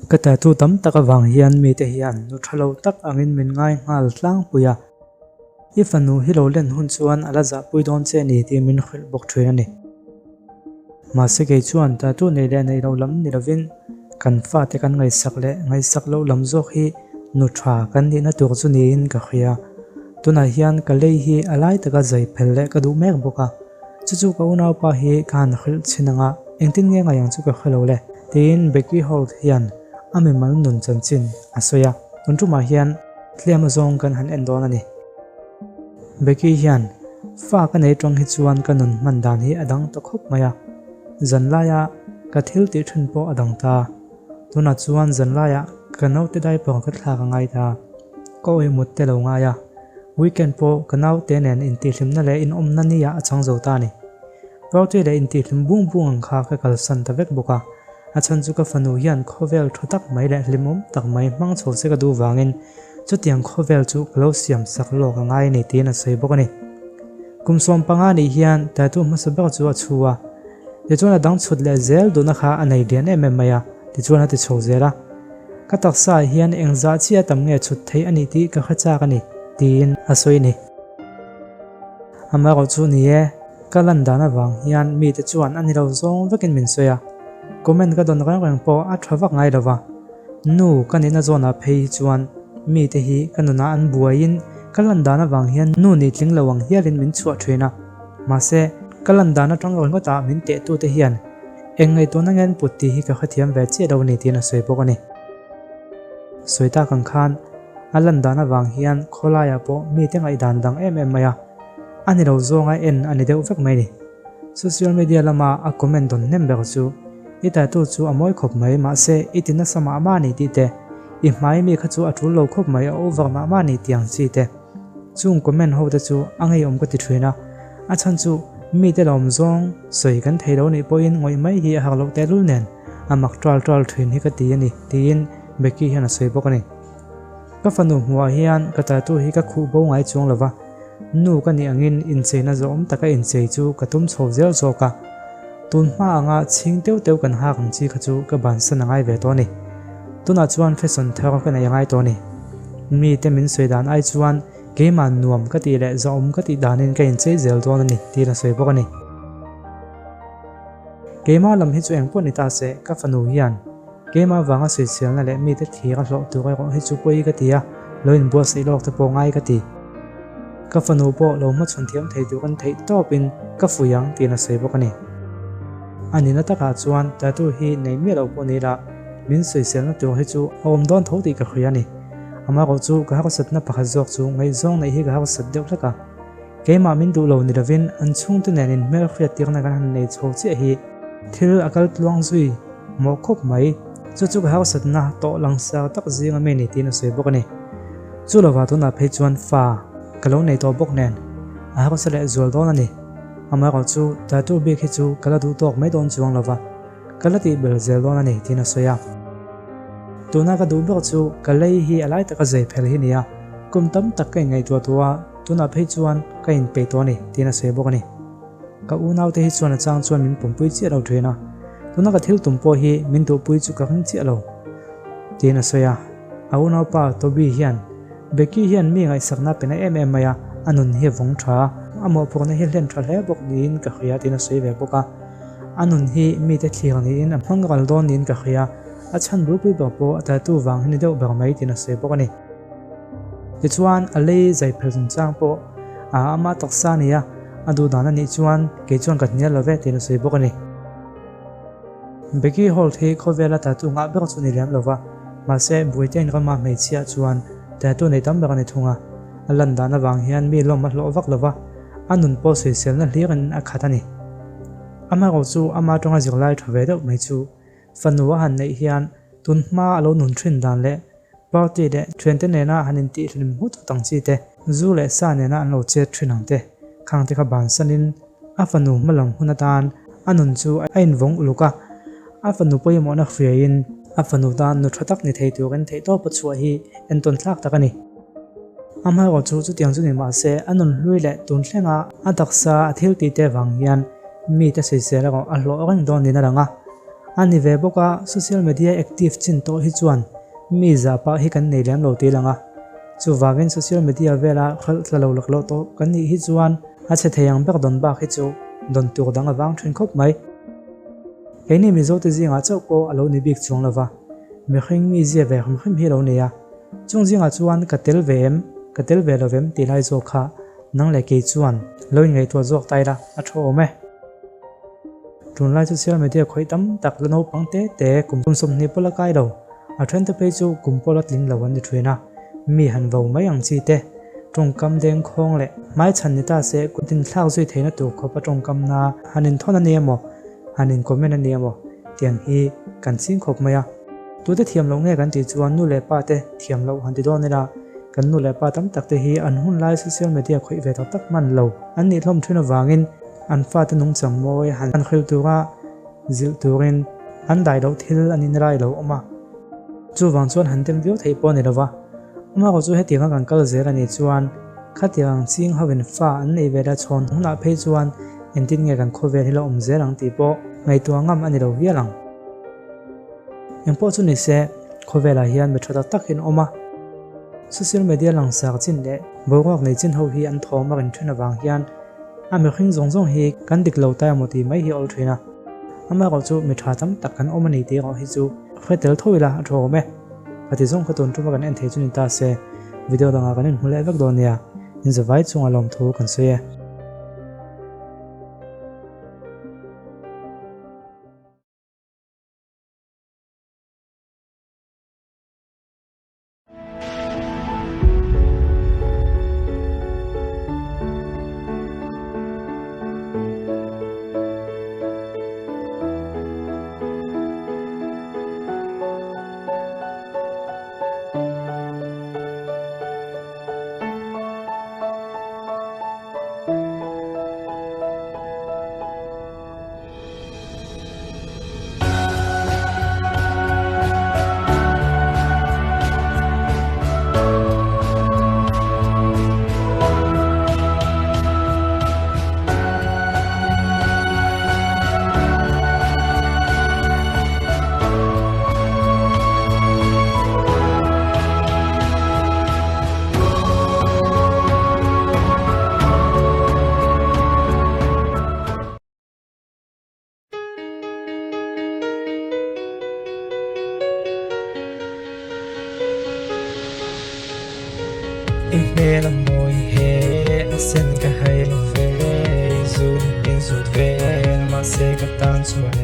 Ka tattoo tam tak avang hian mite hian nu tha lo tak angin min ngai nghal tlangpui a. I fanu hi lo len hun chuan a la zahpui dawn che ni tih min hrilh bawk thin a ni. Mahse kei chuan tattoo nei leh neih loh lam ni lovin kan fate kan ngaihsak leh ngaihsak loh lam zawk hi nu tha kan nihna tur chu niin ka hria. Tunah hian ka lei hi a lai taka zai phel leh ka duh mek bawk a. Chu chu ka unaupa hi ka han hrilh chhin anga engtin nge ngaih ang chu ka hre lo le. Tiin Becky Holt hian a mimal nun chanchin a sawi a, tun tumah hian tlem azawng kan han en dawn a ni. Becky hian, Fa ka nei tawng hi chuan ka nun hman dan hi a dang ta khawp mai a, zanlaia ka thil tih thin pawh a dang ta. Tunah chuan zanlaiah ka naute diaper ka thlak a ngai ta, ka awihmut te lo ngai a, weekend pawh ka naute nen intihhlimna leh inawmna niah a chang zo ta a ni. Party leh intihhlim bung bung ang kha ka kalsan ta vek bawk a, a chhan chu ka fanu hian khawvel tha tak mai leh hlimawm tak mai hmang chho se ka duh vangin chutiang khawvel chu ka lo siam sak lawk a ngai a ni tiin a sawi bawk a ni. Kum 15 nih hian tattoo hmasa ber chu a chhu a, tichuan a dang chhut leh zel duhna kha a nei lian em em mai a, tichuan a ti chho zel a. Ka taksa ah hian engzah chiah tam nge chhut theih a nih tih ka hre chak a ni tiin a sawi a ni. Amaherawhchu ni e. Ka lan dan avang hian mite chuan a ni lo zawng vekin min sawi a, comment ka dawn reng reng pawh a tha vak ngai lo va. Nu ka nihna zawnah phei hi chuan mite hi ka nunah an buaiin ka lan dan avang hian nu nih tling lo ang hialin min chhuah thin a. Mahse, ka lan dan atang ringawtah min tehtute hian eng ngaihtuahna nge an put tih hi ka hrethiam ve chiah lo a ni tiin a sawi bawk a ni. Sawi tak ang khan a lan dan avang hian khawlaiah pawh mite ngaihdan dang em em mai a. A ni lo zawnga en a ni deuh vek mai ni. Social media lama a comment dawn hnem ber chu, I tattoo chu a mawi khawp mai, mahse i ti nasa mah mah a ni tih te, I hmai mi kha chu a tul lo khawp mai, a over mah mah a ni tih ang chi te. Chung comment ho te chu a ngeiawm ka ti thin a, a chhan chu mite lawm zawng sawi kan thei lo nih pawhin ngawih mai hi a har loh tehlul nen a mak ṭal ṭal thin hi ka ti a ni tiin Becky hian a sawi bawk a ni. Ka fanu hmuhah hian ka tattoo hi ka khuh bo ngai chuang lo va, nu ka nih angin incheina zawhawm taka inchei chu ka tum chho zel zawk a. Tun hma anga chhing teuh teuh kan hak ang chi kha chu ka bansan a ngai ve tawh a ni. Tunah chuan fashion thar ka nei a ngai tawh a ni. Mite min sawi dan ai chuan keimah nuam ka tih leh zawhawm ka tih danin ka inchei zel dawn a ni tiin a sawi bawk a ni. Keimah lam hi chu engpawh ni ta se, ka fanu hian keimah vanga sawiselna leh mite thir a hlawh tur erawh hi chu pawi ka ti a, lo inbuatsaih lawk te pawh ngai ka ti. Ka fanu pawh lo hmachhawn thiam thei tur an theih tawpin ka fuih ang tiin a sawi bawk a ni. A nihna takah chuan tattoo hi nei miah lo pawh ni ila, min sawiselna tur hi chu a awm dawn tho tih ka hria a ni. Amaherawh chu ka harsatna pakhat zawk chu ngaihzawng neih hi ka harsat deuh hlek a. Keimah min duh lo ni lovin an chhungte nen inhmel hriattirna kan han nei chho chiah hi thil a kal tluang zui mawh khawp mai. Chu chu ka harsatna tawh langsar tak zinga mi ni tiin a sawi bawk a ni. Chu lovah tunah phei chuan fa ka lo nei tawh bawk nen a harsa leh zual dawn a ni. Amaherawhchu tattoo bik hi chu ka la duh tawk mai dawn chuang lova. Ka la tih ber zel dawn a ni tiin a sawi a. Tuna ka duh ber chu ka lei hi a lai taka zai phel hi nia, kum tam tak ka inngaihtuah tawh a, tunah phei chuan ka inpeih tawh a ni tiin a sawi bawk a ni. Ka unaute hi chuan a chang chuan min pawmpui chiah lo thin a, tuna ka thil tum pawh hi min duhpui chu ka ring chiah lo tiin a sawi a. A unaupa Toby hian Becky hian mi ngaihsakna a pe na em em mai a, a nun hi a vawng tha a, a mawhphurhna hi hlen tha hle bawk niin ka hria tiin a sawi ve bawk a. A nun hi mite thlir niin a hmang ral dawn niin ka hria, a chhan bulpui ber pawh a tattoo vang hi ni deuh ber mai tiin a sawi bawk a ni. Tichuan a lei zai phel chungchang pawh a ama taksa a ni a, a duh dan a nih chuan kei chuan ka hnial lo ve tiin a sawi bawk a ni. Becky Holt hi khawvela tattoo ngah ber chu ni lem lo va, mahse Britain rama hmeichhia chuan tattoo nei tam ber a ni thung a, a lan dan avang hian mi lawm a hlawh vak lo va, a nun pawh sawiselna hlirin a khat a ni. Amaherawh chu ama tawnga zirlai tha ve deuh mai chu fanu a han neih hian tun hma a lo nun thin dan leh party leh thiante nena han intihhlim hut hut ang chi te, zu leh sa nena an lo chet thin ang te khang te kha bansanin a fanu hmalam hun atan a nun chu a invawng uluk a, a fanu pawimawhna hriaiin a fanu tan nu tha tak ni thei turin theihtawp a chhuah hi entawn thlak tak a ni. Amaherawh chu chutiang chu ni mah se a nun hlui leh tun thlenga a taksa a thil tih te vang hian mite sawisel erawh a hlawh reng dawn niin a lang a. A ni ve bawk a, social media active chin tawh hi chuan mi zah pah hi kan nei lem lo tih lang a. Chuvangin social media vela hralh tla lo laklawh tawh kan nih hi chuan a chhe thei ang ber dawn bak hi chu dawn tur dang a vang thin khawp mai. Keini Mizote zingah chauh pawh a lo ni bik chuang lova, mihring mi zia ve hrim hrim hi a lo nei a. Chung zingah chuan ka tel ve em, ka tel ve lo vem tih lai zawk kha nang leh kei chuan lo inngaihtuah zawk ta ila a tha awm e. Tunlai social media khawih tam tak la naupang te te kum 20 pawla kai lo, a then te phei chu kum pawla tling lo an ni thin a, mi han vo mai ang chi te, tawngkam deng khawng leh hmaichhan ni ta se kut inthlak zui theihna tur khawpa tawngkam na han inthawn a ni emaw, han in comment a ni emaw tiang hi kan ching khawp mai a. Tute thiam loh nge kan tih chuan nu leh pa te thiam loh han ti dawn ila, kan nu leh pa tam tak te hi an hun lai social media khawih ve tak tak hman lo an nih hlawm thin avangin an fate nungchang mawi han hrilh tura zilh turin an dai loh thil an in rai lo awm a. Chuvang chuan han dem viau theih pawh a ni lova, amaherawh chu hetianga kan kal zel a nih chuan khatiang ang ching hovin fa an neih ve la chhawn hunah phei chuan engtin nge kan khawvel hi la awm zel ang tih pawh ngaihtuah ngam a ni lo vial ang. Engpawh chu ni se, khawvelah hian mi tha tak tak hi an awm a, social media langsar chin leh boruak nei chin ho hi an thawm a rin then avang hian a mihring zawng zawng hi kan dik lo ta emaw tih mai hi a awl thin a. Amaherawh chu mi tha tam tak kan awm a ni tih erawh hi chu hre tel tho ila a tha awm e. Khati zawng kha tun tuma kan en thei chu ni ta se, video dangah kan inhmu leh vek dawn nia, inzavai chunga lawmthu kan sawi e. I hmel a mawi he a sen ka hai lo ve, zut in zut vel mahse ka tan chuan.